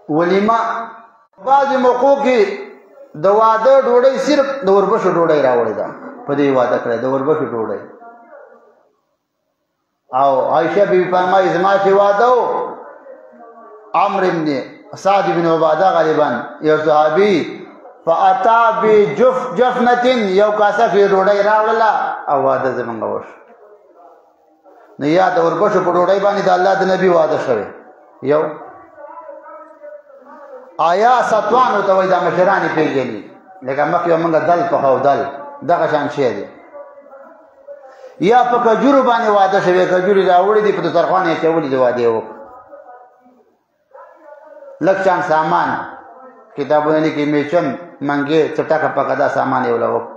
ولیمه بعضې موقعو کې د واده ډوډۍ صرف د اوربشو ډوډۍ راوړې ده، په دې واده کړی د اوربشو ډوډۍ. او عائشه بی فرمایي زما چې واده و، عمرو بن سعد بن عباده غالبا یو صحابي، فاتا بجف جفنه، یو کاسه کې ډوډۍ راوړله او واده زمونږ وشو. نو یا د اوربشو په ډوډۍ باندې د الله د نبی واده شوی. یو آیا ستوانو ته وایي، دا مشران یې پېژني، لکه مخکې به مونږ دل پخو، دل دغه شان شی دی. یا په کجورو باندې واده شوی، کجوري راوړي دي، په دسترخوان یې اچولي دي، واده یې وکړ. لږ شان سامان، کتابونه لیکي، میچن منګې څه ټکه پکه دا سامان یې وله وکړ.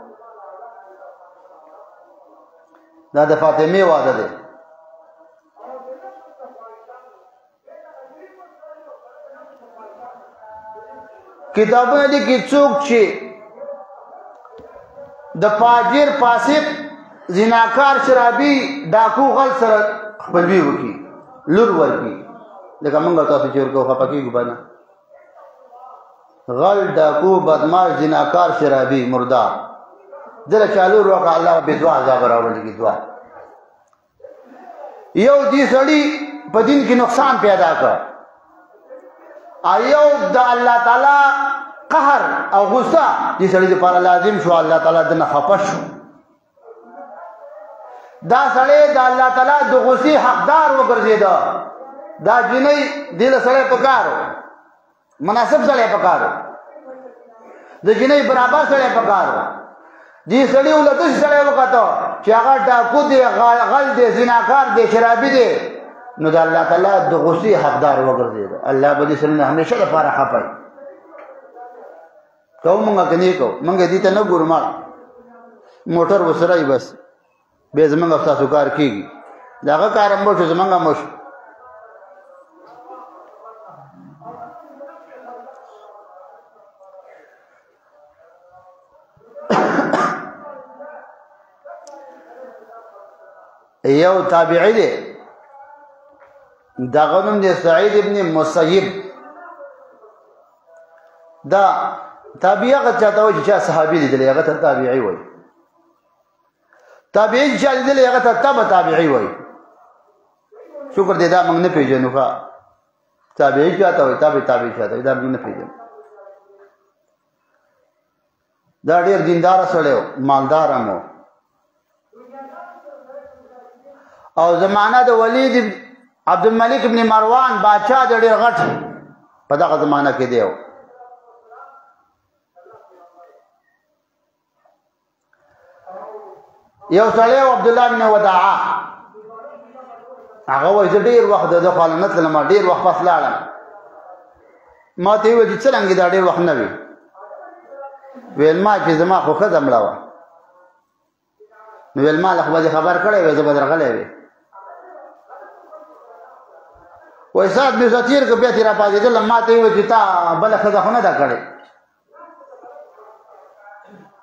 دا د فاطمې واده دی. کتابونه لیکي څوک چې د فاجر، فاسق، زناکار، شرابي، ډاکو، غل سره خپلوي وکړي، لور ورکړي، لکه موږ تاسو چې ورکو خفه کېږو به نه، غل، ډاکو، بدماش، زناکار، شرابي، مردار، دله چا لور ورکړه، الله به دوه عذاب راولېږي. دوه یو دې سړي په دین کې نقصان پیدا کړ، ایو د الله تعالی قهر او غصه دې سړي لپاره لازم شو، الله تعالی دنه خفه شو. دا سړی د الله تعالی د غصې حقدار وګرځېده. دا جنۍ دې له سړی پکارو، مناسب سړی پکارو، د جنۍ برابر سړی پکارو. دې سړي ول داسې سړی وکته چې هغه ډاکو دی، غل دی، زناکار دی، شرابي دی، نو د الله تعالی د غصې حقدار وګرځېد. الله به دې سړي نه همیشه لپاره خفه وي. کوو مونږ که نه کوو، مونږ دې ته نه ګورو، ما موټر وسره یې بس بیا زمونږ او ستاسو کار کېږي. د هغه کار هم وشو، زمونږ هم وشو. یو تابعی دی، دغه نوم دی سعید ابن مسیب. دا تابعی هغه چاته وایي چې چا صحابي لیدلی، هغه ته تابعي وایي. تابعي چې چا لیدلی هغه ته تبع تابعي وایي. شکر دی دا موږ نه پېژنو. ښه، تابعي چاته وایي، تابع تابعي چاته وایي، دا موږ نه پېژنو. دا ډېر دیندار سړی و، مالدار هم و، او زمانه د ولید عبد الملک ابن مروان بادشاه د ډېر غټ په دغه زمانه کې دی. یو سړی و عبد الله بن وداعه، هغه وایي زه ډېر وخت د ده خواله نه تلم، ډېر وخت پس لاړم. ما ته یې وویل چې څرنګه دا ډېر وخت نه وي؟ ویل ما چې زما خو ښځه مړه وه، نو ویل ما له خو به دې خبر کړی وی، زه به درغلی وی. وایي ساعت مې څه تېر کړ، بیا ترې راپاڅېدلم، ما ته یې وویل چې تا بله ښځه خو نه ده کړې.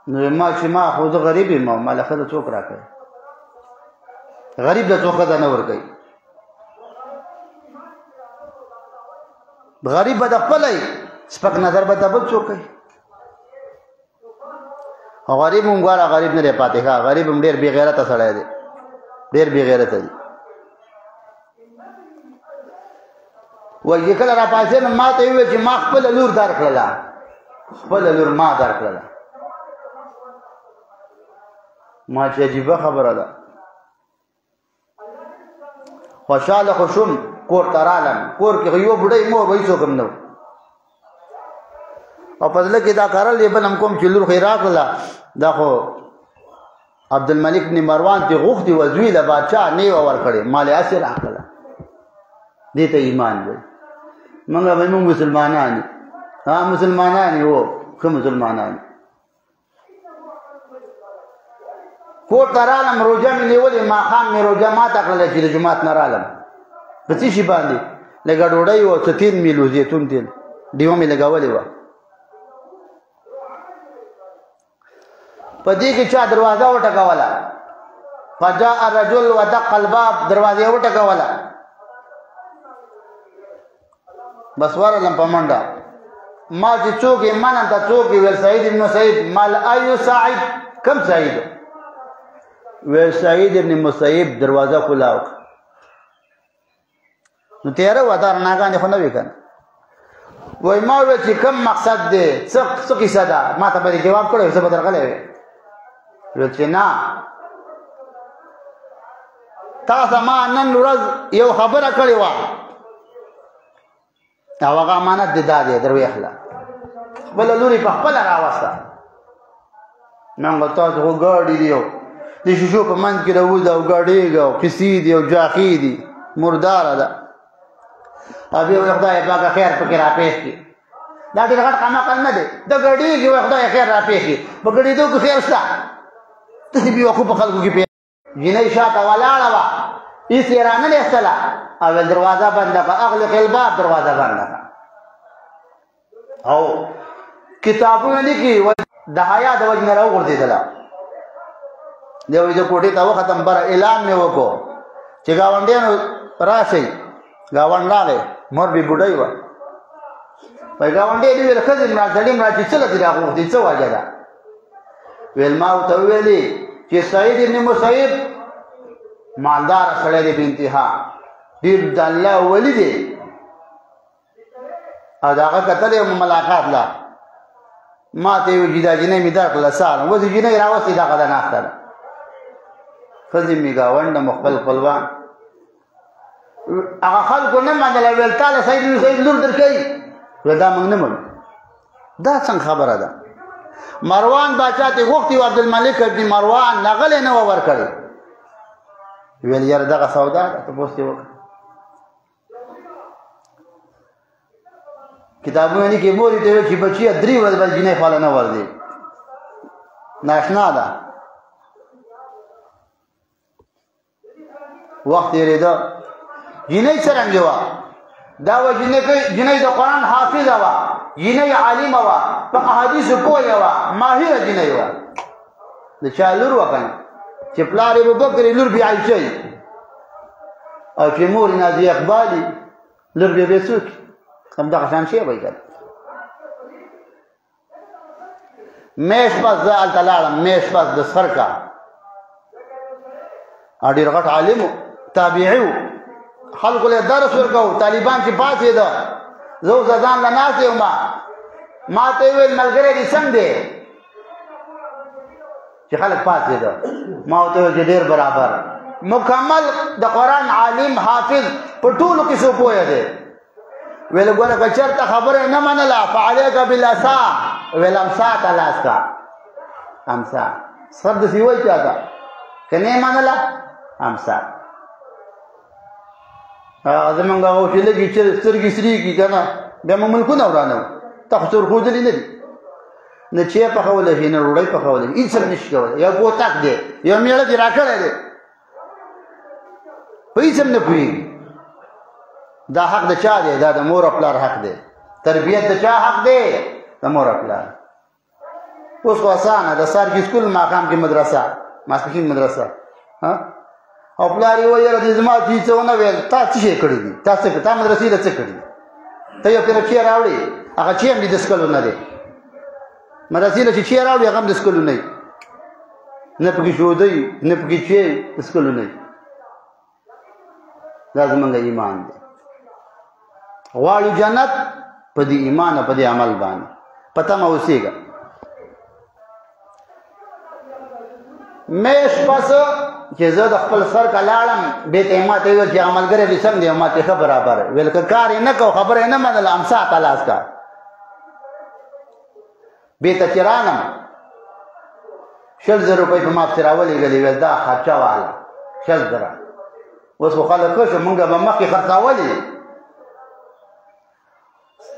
نو ما چې ما خو زه غریب یم، ما له ښځه څوک راکوي؟ غریب له څوک ښځه نه ورکوي. غریب به د خپلی سپک نظر به د بل څوک کوي. غریب هم ګوره غریب نه دی پاتې، ښه غریب هم ډېر بېغیرته سړی دی، ډېر بېغیرته دی. وایي چې کله راپاڅېدم ما ته یې وویل چې ما خپله لور درکړله، خپله لور ما درکړله. ما چې عجیبه خبره ده. خوشحاله خو شوم، کور ته رالم، کور کې یو بوډۍ مور وایي څوک هم نه، او په زړه کې دا کارل یې بل هم کوم چې لور خو یې راکړله. دا خو عبدالملک بن مروان ته غوښتي وه، زوی له بادشاه نه یې ورکړې، مال یې هسې راکړله. دې ته ایمان وایي. موږ به موږ مسلمانان یو، ها مسلمانان یو، ښه مسلمانان. کور ته رالم، روژه مې نیولې، ماښام مې روژه ماته کړله چې د جومات نه رالم. په څه شي باندې لږه ډوډۍ وه، څه تېل مې لو، زیتون تېل ډیوه مې لګولې وه. په دې کې چا دروازه وټکوله، فجاء الرجل ودق الباب، دروازه وټکوله. بس ورغلم په منډه، ما چې څوک یې منم ته څوک یې؟ ویل سعید ابن مسیب. مال ایو سعید؟ کم سعید؟ ویل سعید ابن مسیب. دروازه کولاو نو تیاره وه، دا رڼاګانې خو نه وې که نه. وایي ما وویل چې کوم مقصد دی، څه قصه ده؟ ما ته به دې جواب کړی، زه به درغلی وی. ویل چې نه، تا زما نن ورځ یو خبره کړې وه او هغه امانت دې دا دی، درویخله خپله لور یې په خپله راوسته. موږ تاسو خو ګاډي دی او د شیشو په منځ کې راوځه او ګاډېږه او قصې دي او جاخې دي، مرداره ده. او بیا وایي خدای پاکه خیر پکې راپېښ کړي. دا ډېر غټ قمقل نه دی، د ګډېږي، وایي خدای خیر راپېښ کړي. په ګډېدو کې خیر شته؟ داسې بېوقوفه په خلکو کې جینۍ شاته ولاړه وه، هېڅ یې رانه لېستله او ویل دروازه بنده کړه، اغلق الباب، دروازه بنده کړه. او کتابونه لیکي د حیا د وجې نه راوغورځېدله. دی وایي زه کوټې ته وختم، بره اعلان مې وکړو چې ګاونډیانو راشئ. ګاونډ راغی، مور بې بوډۍ وه. وایي ګاونډی دې ویل ښځې مې سړي مې چې څه له دې راغوښتي، څه وجه ده؟ ویل ما ورته وویلې چې سعید ابن مسیب مالدار سړی دی، بې انتها ډېر د الله ولي دی، او د هغه کتلی وم ملاقات له، ما ته یې وویل چې دا جینۍ مې درکړله سهار، اوس یې جینۍ راوستې، دغه ده ناسته ده. ښځې مې ګاونډه مو خپل خپلوان هغه خلکو نه منله، ویل تا له سعید بن مسیب لور درکوي؟ ویل دا موږ نه منو، دا څنګه خبره ده؟ مروان باچا ته غوښتي و، عبدالملک ابن مروان نغلی نه وه ورکړې. ویل یاره دغه سودا ده، تپوس دې وکړه. کتابونه لیکي مور یې ته ویل چې بچیه درې ورځې به جینۍ خواله نه ورځې، ناشنا ده. وخت تېرېده، جینۍ څرنګه وه؟ دا وه جینۍ د قرآن حافظه وه، جینۍ عالمه وه، په احادیثو پوهه وه، ماهره جینۍ وه. د چا لور وه که نه؟ چې پلار یې ابوبکر، لور بیا عایشه، او چې مور یې نازیه اقبالي، لور بیا بیا څوک؟ همدغه شان شی به یې که نه. میش پس زه هلته لاړم، میش پس د سرکه ډېر غټ عالم و، تابعي و، خلکو له درس ورکاو. طالبان چې پاڅېده، زه اوس ځان له ناست یم، ما ته یې وویل ملګری دې څنګه دی؟ چې خلک پاڅېده، ما ورته وویل چې ډېر برابر، مکمل د قرآن عالم حافظ، په ټولو قصو پوهه دی. ویل ګوره که چېرته خبره نه منله فعلیک بالعصا، ویل امسا ته لاس کا، امسا سر داسې وایي چا ته که نه منله امسا. زمونږ هغه چې لږې چې سترګې سرې کړي که نه، بیا موږ ملکونه ورانوو. تا خو څور ښودلي نه دي، نه چای پخولی شي، نه ډوډۍ پخولی شي، هېڅ هم نه شي کولی. یو کوتک دی، یو مېړه دې راکړی دی، په هېڅ هم نه پوهېږي. دا حق د چا دی؟ دا د مور او پلار حق دی. تربیت د چا حق دی؟ د مور او پلار. اوس خو اسانه ده، سهار کې سکول، ماښام کې مدرسه، ماسپښین مدرسه. ها او پلار یې وایي یاره دې زما چې څه ونه ویل، تا څه شی کړي دي؟ تا څه تا مدرسې له څه کړي دي؟ ته یو پېره چای راوړې، هغه چای هم دې د څښلو نه دی. مدرسې له چې چای راوړي هغه هم د څښلو نه وي، نه پکې شودی، نه پکې چای، د څښلو نه وي. دا زمونږ ایمان دی. غواړو جنت په دې ایمان او په دې عمل باندې، په تمه اوسېږه. میش پس چې زه د خپل سر که لاړم، بېرته یې ما ته وویل چې هغه ملګری دې څنګه دی؟ ما ته ښه برابر. ویل که کار یې نه کو، خبره یې نه منله، امسا ته لاس کا. بېرته چې رالم، 20,000 روپۍ په ما پسې راولېږلې، ویل دا خرچه واله 20,000. اوس خو خلک ښه شو، مونږ به مخکې خرڅولې،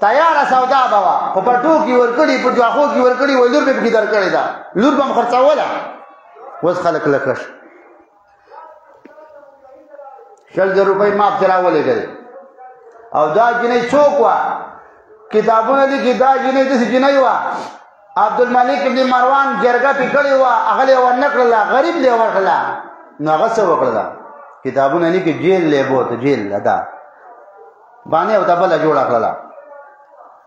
تیاره سودا به وه، خو په ټوکې ورکړي، په جواخو کې ورکړي، وایي لور به پکې درکړې ده، لور به هم خرڅوله. اوس خلک لکه شو. 20,000 روپۍ ما پسې راولېږلې. او دا جینۍ څوک وه؟ کتابونه لیکي دا جینۍ داسې جینۍ وه، عبدالملک ابن مروان جرګه پې کړې وه، هغه له یې ورنه کړله، غریب له یې ورکړله. نو هغه څه وکړله؟ کتابونه لیکي جیل له یې بوته، جیل له دا باندې او ته بله جوړه کړله.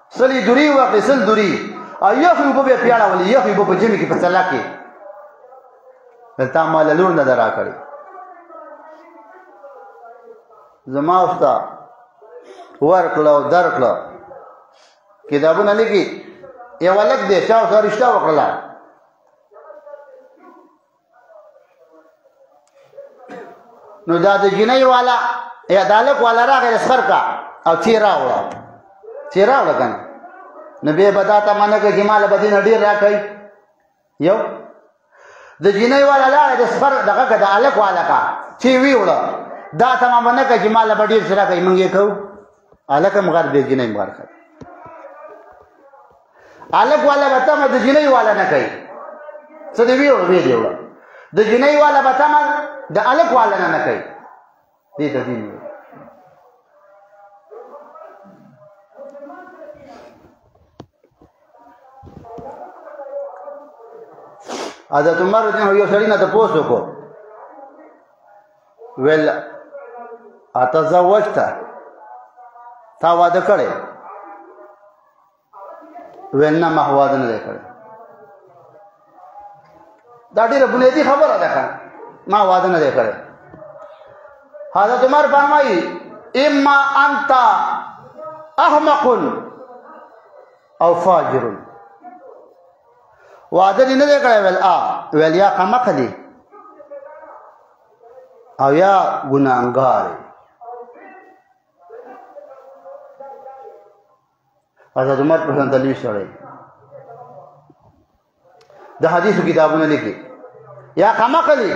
سلی دوری وکړې، سل دوری، او یخې اوبه به یې پرې اړولې، یخې اوبه په ژمي کې په څلا کې. دلته ما له لور نه ده راکړې. زما او ستا ورکړه او درکړه کتابونه لیکي. یو هلک دی، چا ورسره رشته وکړله، نو دا د جنۍ والا یا د هلک والا راغی د سخر کا او څې راوړه، څې راوړه که نه، نو بیا به دا تمه نه کوي چې ما له به دې نه ډېر راکوي. یو د جنۍ والا لاړی د سفر دغه که د هلک والا کا چې ویوړه، دا تمه به نه کوي چې ما له به ډېر څه راکوي. موږ یې کوو، هلک هم غر دی، جنۍ هم غر کوي. هلک والا به تمه د جنۍ والا نه کوي، څه دې ویوړه ویې دې وړه. د جنۍ والا به تمه د هلک والا نه نه کوي. دې ته دین وایي. حضرت عمر رضی الله یو سړی نه تپوس وکړو، ویل اتزوجت، تا واده کړی؟ ویل نه، ما واده نه دی کړی. دا ډېره بنیادي خبره ده، ما واده نه دی کړی. حضرت عمر فرمایي اما انت احمق او فاجر. واده دې نه دی کړی؟ ویل آ. ویل یا قمق دی او یا ګناهګار. حضرت عمر په شان دلیل سره د حدیثو کتابونه لیکي، یا قمق دی،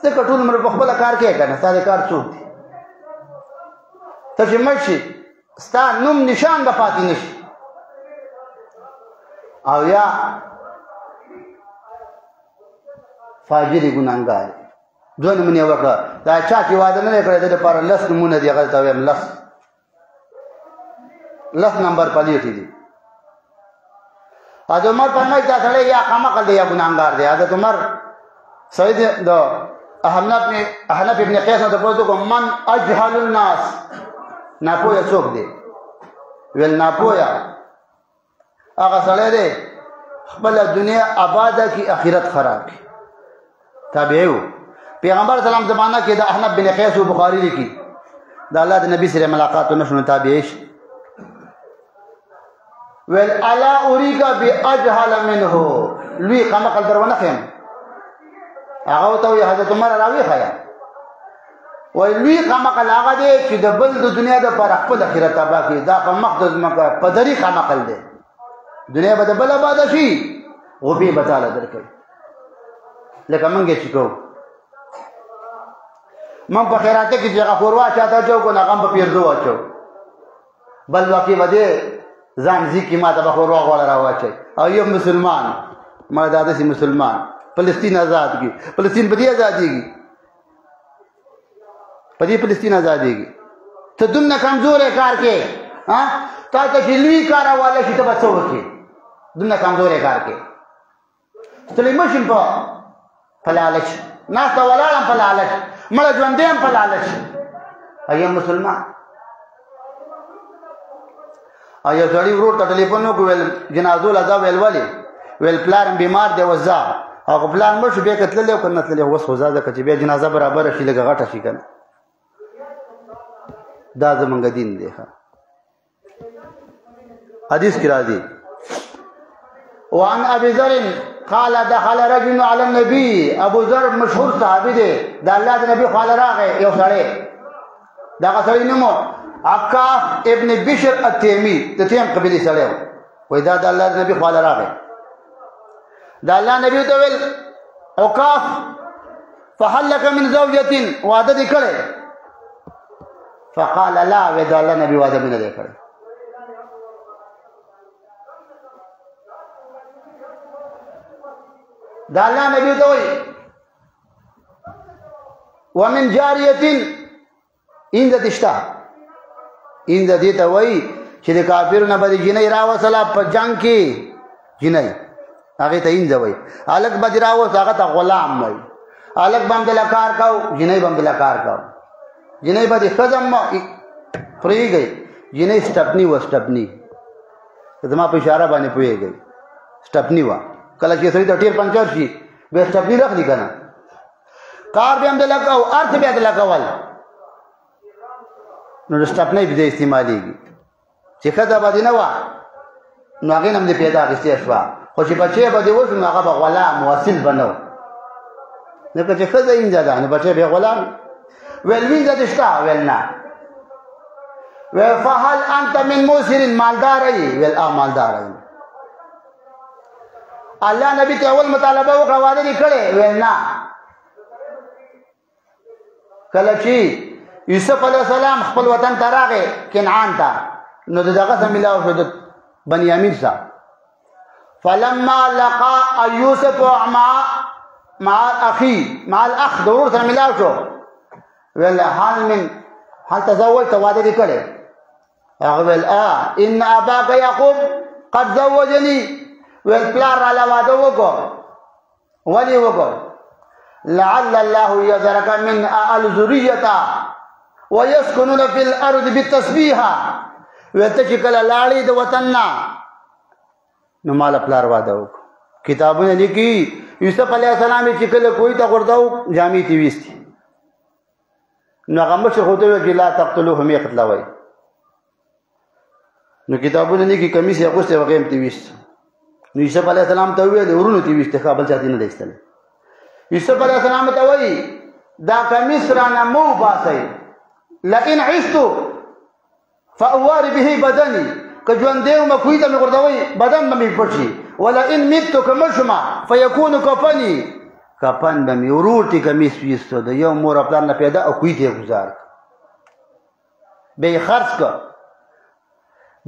ځکه ټول عمر په خپله کار کوي که نه، ستا د کار څوک دی؟ ته چې مړ شي ستا نوم نشان به پاتې نه شي. او یا فاجري ګناهګار. دوه نمونې وکړه. دا چا چې واده نه دی کړی، د لپاره لس نمونه دي، هغه ته وایم لس لس نمبر پلیټې دي. حضرت عمر فرمایي دا سړی یا قمقل دی یا ګناهګار دی. حضرت عمر سید د احنف ابن قیس نه تپوس وکړو، من اجهل الناس، ناپوهه څوک دی؟ ویل ناپوهه هغه سړی دی خپله دنیا آباده کی، اخرت خراب کی. تابعي وو پیغمبر سلام زمانہ کې د احنف بن قیس او بخاری لیکي، د الله د نبی سره ملاقات نشو، تابعي شي. ویل الا اریک باجهل منه، لوی قمقل درونه خیم. هغه ته وی حضرت عمر راوی خیا، وای لوی قمقل هغه دی چې د بل د دنیا د پر خپل اخرت تبا کی. دا په مخ د ځمکه په دری قمقل دی، دنیا به د بل آباد شي، غوبې به تاله درکوي. لکه مونږ چې کوو، مونږ په خیرات کې چې هغه ښوروا چاته اچو که نه، هغه هم په پیرزو اچو. بل واقع به دی ځان ځي کې ما ته به ښوروا غوړه راواچوي. او یو مسلمان ما دا داسې مسلمان فلسطین آزاد کړي، فلسطین په دې آزادېږي، په دې فلسطین آزادېږي. ته دومره کمزوری کار کې، ها تا ته چې لوی کار حواله شي ته به څه وکړې؟ دومره کمزوری کار کې ستړی مه شم په لالچ، ناسته ولاړم په لالچ، مړه ژوندی یم په لالچ. ایا مسلمان او یو سړي ورور ته ټلیفون وکړ، ویل جنازو له ځه. ویل ولې؟ ویل پلار مې بیمار دی، اوس ځه. او که پلار مړ شو بیا که تللی او که نه تللی، اوس خو ځه، ځکه چې بیا جنازه برابره شي، لږه غټه شي که نه. دا زمونږ دین دی. ښه حدیث کې راځي، وعن ابي ذر قال دخل رجل على النبي. ابو ذر مشهور صحابي دی، د الله د نبی خواله راغی یو سړی، دغه سړی نوم عکاف ابن بشر التیمی، د تیم قبیلې سړی و. وایي دا د الله د نبی خواله راغی، د الله نبی ته ویل عکاف فهل لك من زوجة، واده دې کړی؟ فقال لا. وی د الله نبی واده مې نه دی کړی. د الله نبی ته وایي ومن جاریة، اینده دشته، اینده دې ته وایي چې د کافرو نه به د جینۍ راوستله په جنګ کې، جینۍ هغې ته اینده وایي. هلک به دې راوست هغه ته غلام وایي. هلک به هم دله کار کاو، جینۍ به هم دله کار کاو، جینۍ به دې ښځه هم پرېږئ، جینۍ سټپني وه، سټپني. زما په اشاره باندې پوهېږئ، سټپني وه. کله چې سړي ته ټیر پنچر شي بیا سټپني رخلي که نه، کار بیا هم د لګاو، هر څه بیا د لګول، نو د سټپنۍ په ځای استعمالېږي. چې ښځه به دې نه وه نو هغې نه هم دې پیدا اخیستی شوه، خو چې بچی به دې وشو نو هغه به غلام و، اصیل به نه و، ځکه چې ښځه اینځه ده نو بچی به غلام. ویل وینځه دې شته؟ ویل نه. ویل فهل انت من موسر، مالدار یې؟ ویل آ مالدار یم. الله نبی ته اول مطالبه وکړه، واده دې کړی؟ ویل نه. کله چې یوسف علیه السلام خپل وطن ته راغی کنعان ته، نو د دغه سره ملاو شو، د بنیامین سره. فلما لقا یوسف مع اخي مع الاخ، د ورور سره ملاو شو. ویل هل من هل تزوجت، واده دې کړی؟ هغه ویل ان اباک یعقوب قد زوجني. ویل پلار راله واده وکړو. ولې وکړو؟ لعل الله يذرك من الذرية ويسكنون في الأرض بالتسبيح. ویل ته چې کله لاړې د وطن نه نو مال پلار واده وکړو. کتابونه لیکي یوسف علیه السلام چې کله کوی ته غورځاو جامې تې ویستي، نو هغه مشر خو ته ویل چې لا تقتلوه، مې قتلوئ. نو کتابونه لیکي کمیس یې اغوستی هغه هم ترې ویست. نو یوسف علیه السلام ته وویل ورونو ترې ویستی، ښه بل چا ترې نه دی ایستلی. یوسف علیه السلام ته وایي دا کمیس رانه مه وباسئ، لئن عشت فأواري به بدني، که ژوندی وم کوی ته مې غورځوئ بدن به مې پټ شي، ولئن مت که مړ شم فیکون کفني، کفن به مې ورور ترې کمیس ویستو، د یو مور او پلار نه پیدا او کوی ته یې ګوزار کړ، بیا یې خرڅ کړ.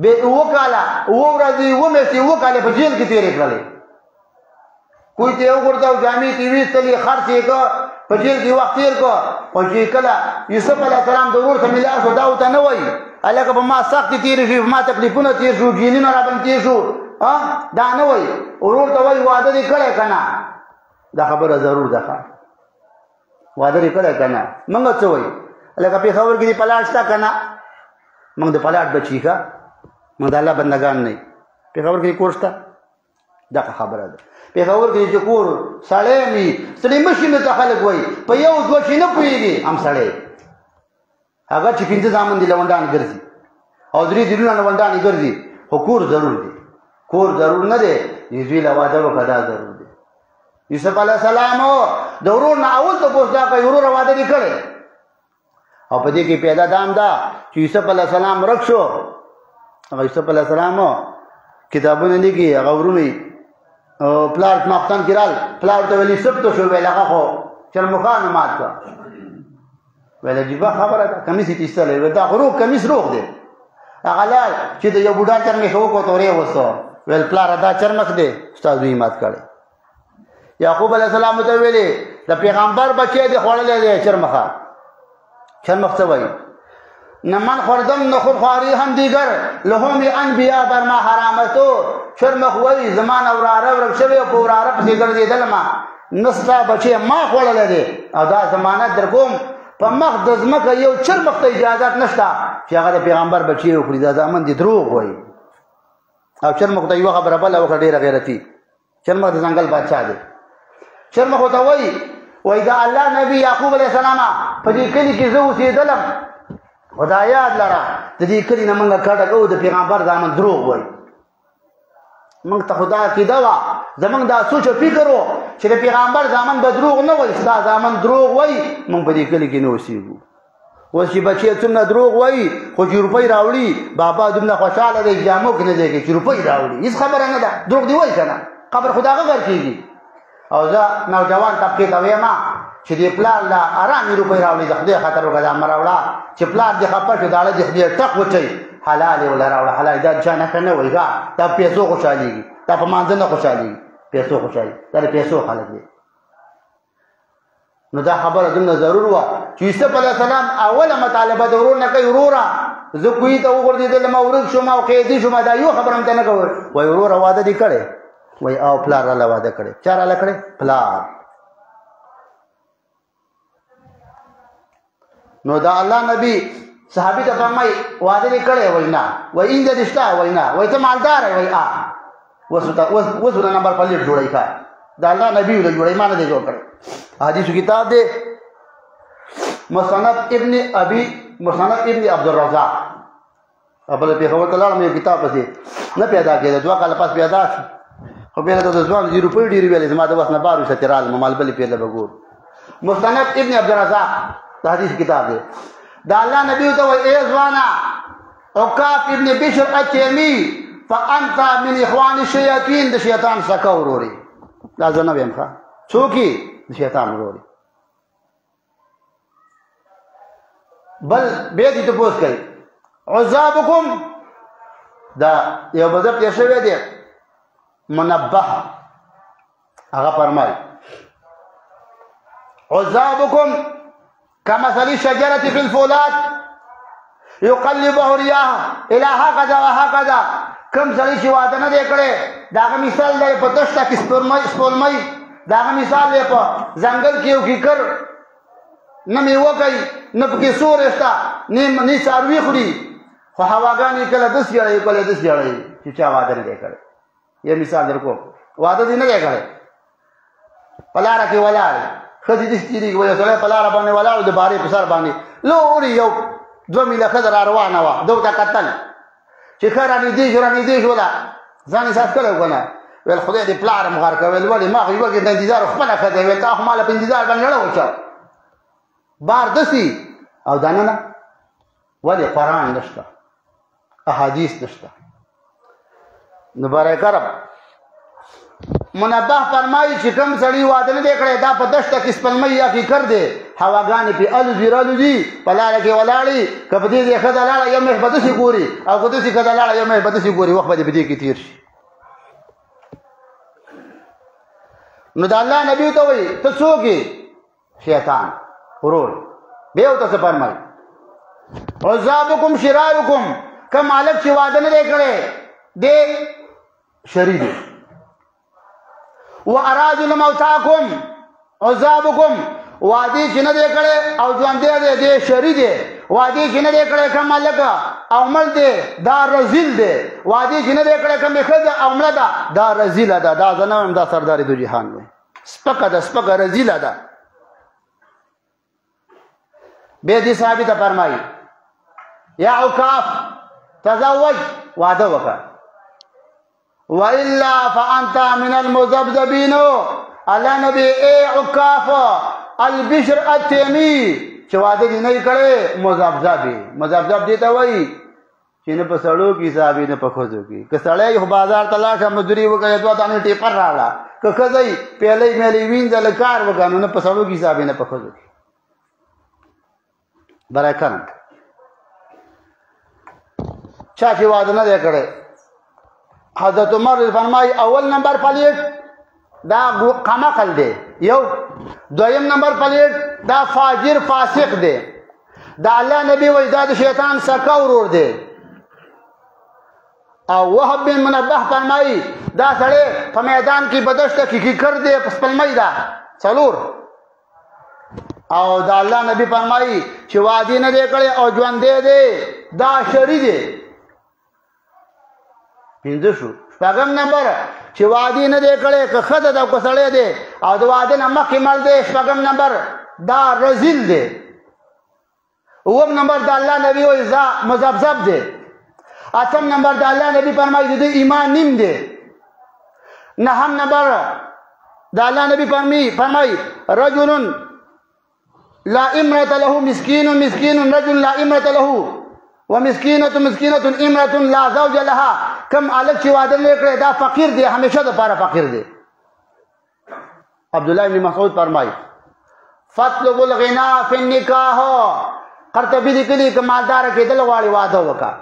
بیا یې 7 کاله 7 ورځې 7 میاشتې 7 کاله په جیل کې تېرې کړلې. کوی ته یې وغورځاو، جامې ترې ویستلې، خرڅ یې کړ، په جیل کې وخت تېر کړ. خو چې کله یوسف علیه السلام د ورور سره ملاو شو، دا ورته نه وایي هلکه په ما سختې تېرې شوې، په ما تکلیفونه تېر شو، جیلونه راباندې تېر شو، دا نه وایي. ورور ته وایي واده دې کړی که نه؟ دا خبره ضرور ده، ښه واده دې کړی که نه؟ موږ څه وایي؟ لکه پېښور کې دې پلاټ شته که نه؟ موږ د پلاټ بچي، ښه موږ د الله بندګان نه. پېښور کې کور شته؟ دغه خبره ده. پېښور کې چې کور سړی مي سړی مشي نو ته خلک وایي په یو دوه چې نه پوهېږي هم سړی، هغه چې 5 زامن دي لونډان ګرځي او 3 دیرونه لونډان ګرځي، خو کور ضرور دی. کور ضرور نه دی، زوی له واده وکړه دا ضرور دی. یوسف علیه السلام د ورور نه اول تپوس دا کوي ورور واده دې کړی؟ او په دې کې پیدا دام ده چې یوسف علیه السلام ورک شو. هغه یوسف علیه السلام کتابونه لیکي، هغه ورونه او پلار ماختن کې رال، پلار ته ویل یوسف ته شو؟ ویل هغه خو چرمخانو مات کړ. ویل عجیبه خبره ده، کمیس یې ایستلی، ویل دا خو روغ کمیس روغ دی. هغه لاړ چې د یو بوډا چرمخ وکړو تورې وسو، ویل پلاره دا چرمخ دی، ستا زوی مات کړی. یعقوب علیه السلام ته ویلې د پیغمبر بچی دی خوړلی دی چرمخه. چرمخ څه وایي؟ نه من خوردم نه خود خواری هم دیگر لحوم انبیا بر ما حرامتو. چرمخ وایي زما نه وراره ورک شوی او په وراره پسې ګرځېدل ما، نه ستا بچی ما خوړلی دی، او دا ضمانت در کوم په مخ د ځمکه یو چرمخ ته اجازت نشته چې هغه د پیغمبر بچی وخوري، دا زامن دي دروغ وایي. او چرمخ ته یوه خبره بله وکړه ډېره غیرتي. چرمخ د ځنګل بادشاه دی. چرمخ ورته وایي، وایي د الله نبی یعقوب علیه السلام په دې کلي کې زه اوسېدلم، خدا یاد لره د دې کلي نه موږ کډه کوو، د پیغمبر زامن دروغ وایي. موږ ته خدا عقیده وه، زموږ دا سوچ او فکر و چې د پیغمبر زامن به دروغ نه وایي، ستا زامن دروغ وایي، موږ په دې کلي کې نه اوسېږو. اوس چې بچی څومره دروغ وایي خو چې روپۍ راوړي بابا دومره خوشحاله دی جامو کې نه ځای کوي چې روپۍ راوړي، هېڅ خبره نه ده، دروغ دی وایي که نه، قبر خو د هغه غر کېږي. او زه نوجوان طبقې ته وایم چې دې پلار له ارامې روپۍ راوړي، د خدای خاطر وکړه دا مه راوړه چې پلار دې خفه شو، داړه دې خدای ټق وچوي، حلال یې وله راوړه، حلال. دا چا نښه نه وایي، دا پیسو خوشحالېږي، دا په مانځه نه خوشحالېږي، پیسو خوشحالي، دا د پیسو خلک دی. نو دا خبره دومره ضرور وه چې یوسف علیه السلام اوله مطالبه د ورور نه کوي، وروره زه کوی ته وغورځېدلم او ورک شوم او قیدي شوم، دا یو خبره هم ته نه کوي. وایي وروره واده دې کړی؟ وایي او پلار راله واده کړی. چا راله کړی؟ پلار. نو دا الله نبی صحابي ته فرمایي واده دې کړی؟ وایي نه. وایي اینده دې شته؟ وایي نه. وایي ته مالدار یې؟ وایي آ. اوس ته اوس د نمبر پلیټ جوړوي ښه، د الله نبي له جوړوي، ما نه دی جوړ کړی. حدیثو کتاب دی مسند ابن ابي مسند ابن عبد الرزاق. بل پېښور ته لاړم یو کتاب پسې نه پیدا کېده، 2 کاله پس پیدا شو، خو بیا ته د ځوان زی روپۍ ډېرې ویلې، زما د وس نه بار وشته چې رالم مال بلې پیله به ګورو. مسند ابن عبدالرزاق د حدیث کتاب دی. د الله نبی ته وایي ای ځوانه عکاف ابن بشر التیمی فانت من اخوان الشیاطین، د شیطان سکه وروري. دا زه نه وایم ښه، څوک یې؟ د شیطان وروري. بل بیا دې تپوس کوي عذابکم، دا یو بزرګ تېر شوی دی منبه، هغه فرمایي عذابکم كمثل الشجرة في الفولاد يقلبه رياح الى هكذا وهكذا. کم سړی چې واده نه دی کړی د هغه مثال دی په دښته کې سپورمۍ سپولمۍ، د هغه مثال دی په ځنګل کې یو کیکر، نه میوه کوي، نه پکې سوری شته، نه څاروي خوري، خو هواګانې کله داسې اړوي کله داسې اړوي چې چا واده نه دی کړی. یو مثال در کوم، واده دې نه دی کړی، په لاره کې ولاړ، ښځې داسې تېرېږي، وایي سړی په لاره باندې ولاړ، د بارې په سر باندې لوري یو 2 میله ښځه را روانه وه، ده ورته کتل چې ښه رانږدې شو، رانږدې شوله، ځان یې سات کړی که نه، ویل خدای دې پلار هم غرق کړه. ویل ولې؟ ما خو یوه ګنټه انتظار، خپله ښځه. ویل تا خو ما له په انتظار باندې ړه وچاو بار دسی او دننه ولې قرآن نشته، احادیث نشته. نو برای کرم منبه فرمایي چې کوم سړي واده نه دی کړی دا په دښته کې سپلمۍ یا کیکر دی، هواګانې پې الوځي رالوځي، په لاره کې ولاړې، که په دې ځای ښځه لاړه یو میاشت به داسې ګوري، او که داسې ښځه لاړه یو میاشت به داسې ګوري، وخت به دې په دې کې تېر شي. نو د الله نبي ته وایي ته څوک یې؟ شیطان ورور. بیا ورته څه فرمایي؟ عذابکم شرارکم، کوم هلک چې واده نه دی کړی دی شری دی. و اراذل موتاکم عذابکم، وادي چې نه دی کړی او ژوندی دی دی شری دی. وادي چې نه دی کړی کوم هلک او مړ دی دا رزیل دی. وادي چې نه دی کړی کومې ښځه او مړه ده دا رزیله ده. دا زه نه وایم، دا سردار دو جهان وایي، سپکه ده، سپکه رزیله ده. بیا دې صحابي ته فرمایي یا عکاف تزوج، واده وکړه، والا فانت من المذبذبین. الله نبی ای عکاف البشر التیمی چې واده دې نه کړي مذبذب، مذبذب دې ته وایي چې نه په سړو کې حسابي نه په ښځو کې. که سړی خو بازار ته لاړ شه مزدوري وکړي 2 دانې ټیپر راوړه، که ښځه یې پیلۍ میلۍ وینځه له کار وکړه، نو نه په سړو کې حسابي نه په ښځو کې. برای کرم چا چې واده نه دی کړی، حضرت عمر فرمایي اول نمبر پلیټ دا قمقل دی یو، دویم نمبر پلیټ دا فاجر فاسق دی. دا الله نبی وایي دا د شیطان سکه ورور دی. او وهب بن منبه فرمایي دا سړی په میدان کې په دښته کې کیکر دی، په سپلمۍ ده څلور. او دا الله نبی فرمایي چې وعدې نه دی کړی او ژوندی دی دا شری دی. 5 شو. شپږم نمبر چې وعدې نه دی کړی که ښځه ده او که سړی دی او د واده نه مخکې مړ دی، شپږم نمبر دا رزیل دی. اووم نمبر د الله نبی وایي دا مذبذب دی. اتم نمبر د الله نبی فرمایي د ایمان نیم دی. نهم نمبر د الله نبی فرمایي رجل لا امرة له مسكين مسكين رجل لا امرة له ومسكينة مسكينة امرة لا زوج لها. کم الک چې واده نه کړی دا فقیر دی، همیشه د پاره فقیر دی. عبد الله بن مسعود فرمایي فاطلب الغنا فی النکاح. قرطبي لیکلي که مالدار کېدل غواړي واده وکړه،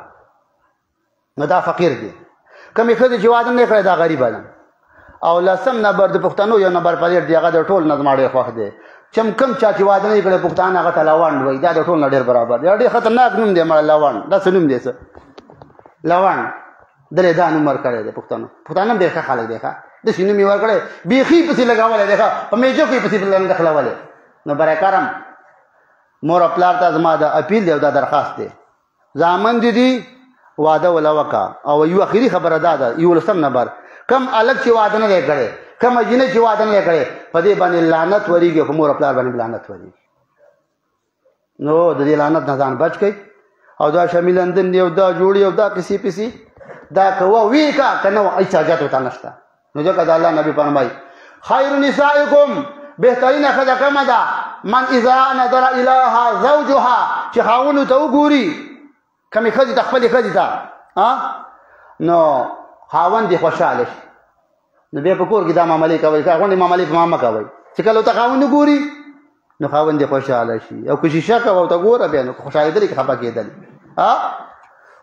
نو دا فقیر دی. کومې ښځې چې واده نه کړی دا غریبه ده. او لسم نمبر د پښتنو یو نمبر پلیټ دی، هغه د ټول نه زما ډېر خوښ دی. چم کم چا چې واده نه کړی پښتانه هغه ته لونډ وایي، دا د ټول نه ډېر برابر دی. ډېر خطرناک نوم دی مړه لونډ، دا څه نوم دی؟ څه لونډ درې دا نوم ورکړی دی پښتنو. پښتانه هم ډېر ښه خلک دی، ښه داسې نوم یې ورکړی، بیخي پسې لګولی دی، ښه په میجو کې پسې نښلولی. نو برای کرم مور او پلار ته زما د اپیل دی او دا درخواست دی، زامن دي دي واده ولا وکا. او یو اخیری خبره دا ده، یو لسم نمبر، کم الک چې واده نه دی کړی، کم جنې چې واده نه کړی، په دې باندې لعنت وریږي، خو مور او پلار باندې لعنت وریږي. نو د دې لعنت نه ځان بچ کړئ. او دا شمیلندن دی او دا جوړي او دا کسی پسی دا کوه وی کا کنه هیڅ حاجت وته نشته. نو ځکه د الله نبی فرمایي خیر نسائکم، بهترینه ښځه کومه ده؟ من اذا نظر الیها زوجها، چې خاوند ته وګوري کمې ښځې ته، خپلې ښځې ته، نو خاوند دې خوشحاله شي. نو بیا په کور کې دا معاملې کوي، که غونډې معاملې په ما مه کوئ. چې کله ورته خاوند وګوري نو خاوند دې خوشحاله شي، او که شیشه کوه ورته ګوره بیا نو خوشحالېدلی که خفه کېدلی.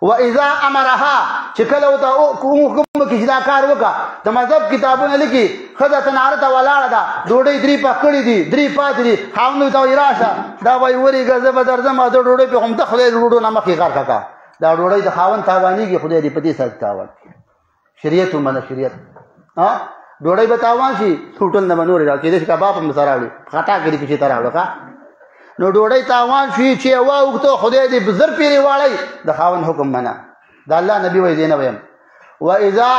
واذا امرها، چې کله ورته حکم وکړي چې دا کار وکړه، د مذهب کتابونه لیکي ښځه تناره ته ولاړه ده، ډوډۍ درې پخ کړي دي، درې پاتې دي، خاوند ورته وایي راشه، دا وایي ورېږه زه به درځم، د ډوډۍ پې هم ته خدای د ډوډو نه مخکې غرقه کړه. دا ډوډۍ د خاوند تاوانېږي، خدای دې په دې سره تاوان کړي. شریعت ومنه، شریعت ډوډۍ به تاوان شي، هوټل نه به نورې راوړي، کېدای شي کباب هم سره راوړي، خطا کړي چې ته راوړه. ښه نو ډوډۍ تاوان شي چې واوښته، خدای دې زر پیرې واړوي، د خاوند حکم منه. د الله نبی وایي زه نه وایم. واذا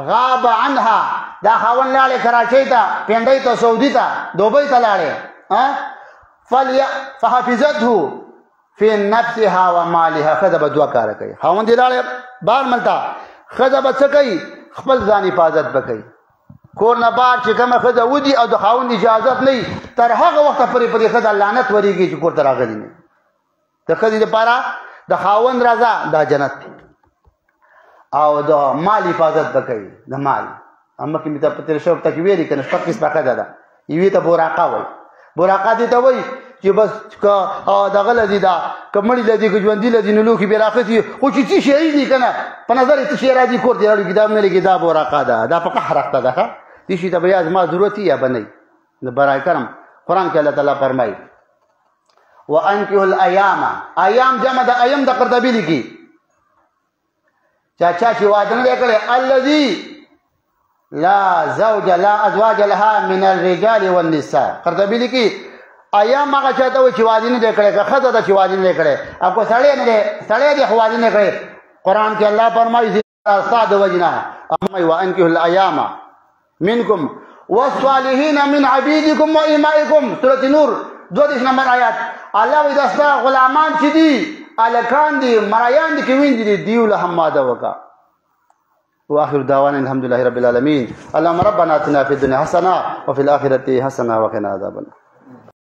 غاب عنها، دا خاوند لاړې کراچۍ ته، پنډۍ ته، سعودي ته، دوبۍ ته لاړې، فحفظته فی نفسها ومالها، ښځه به دوه کاره کوي. خاوند یې لاړی بار ملته، ښځه به څه کوي؟ خپل ځان حفاظت به کوي. کور نه بار چې کومه ښځه ودي او د خاوند اجازت نه وي، تر هغه وخته پورې په دې ښځه لعنت ورېږي چې کور ته راغلي نه. د ښځې دپاره د خاوند رضا دا جنت دی، او د مال حفاظت به کوي. د مال مخکې مې ته په تېر شوي هفته کې ویلي که نه، شپږ قسمه ښځه ده. یوې ته براقه وایي، براقه دې ته وایي چې بس که دغه لدی دا که مړي لدی که ژوندي لدی نو لوښي بیا راخیستي، خو چې څه شی دي که نه په نظر یې څه شی راځي کور ته یې راوړي، کتابونه لیکي، دا براقه ده، دا په قهر اخته ده. ښه دې شي ته به یا زما ضرورت یا به نه. نو برای کرم قرآن کې الله تعالی فرمایي وانکحوا الایام، ایام جمع د ایم د قرطبي لیکي، چا چا چې واده نه دی کړی، الذي لا زوج لا ازواج لها من الرجال والنساء. قرطبي لیکي ایام هغه چاته وایي چې واده نه دی کړی، که ښځه ده چې واده نه دی کړی، او که سړی نه دی، سړی دی خو واده نه کړی. قرآن کې الله فرمایي ستا د وجې نه وانکحوا الایام منکم والصالحین من عبیدکم و امائکم، سورة نور 22 نمبر آیات. الله وایي دا ستا غلامان چې دي، الکان دي، مرایان دي، که ویندې دي، دیو له هم واده وکړه. واخر دعوانا الحمد لله رب العالمين. اللهم ربنا اتنا في الدنيا حسنه وفي الاخره حسنه وقنا عذاب النار.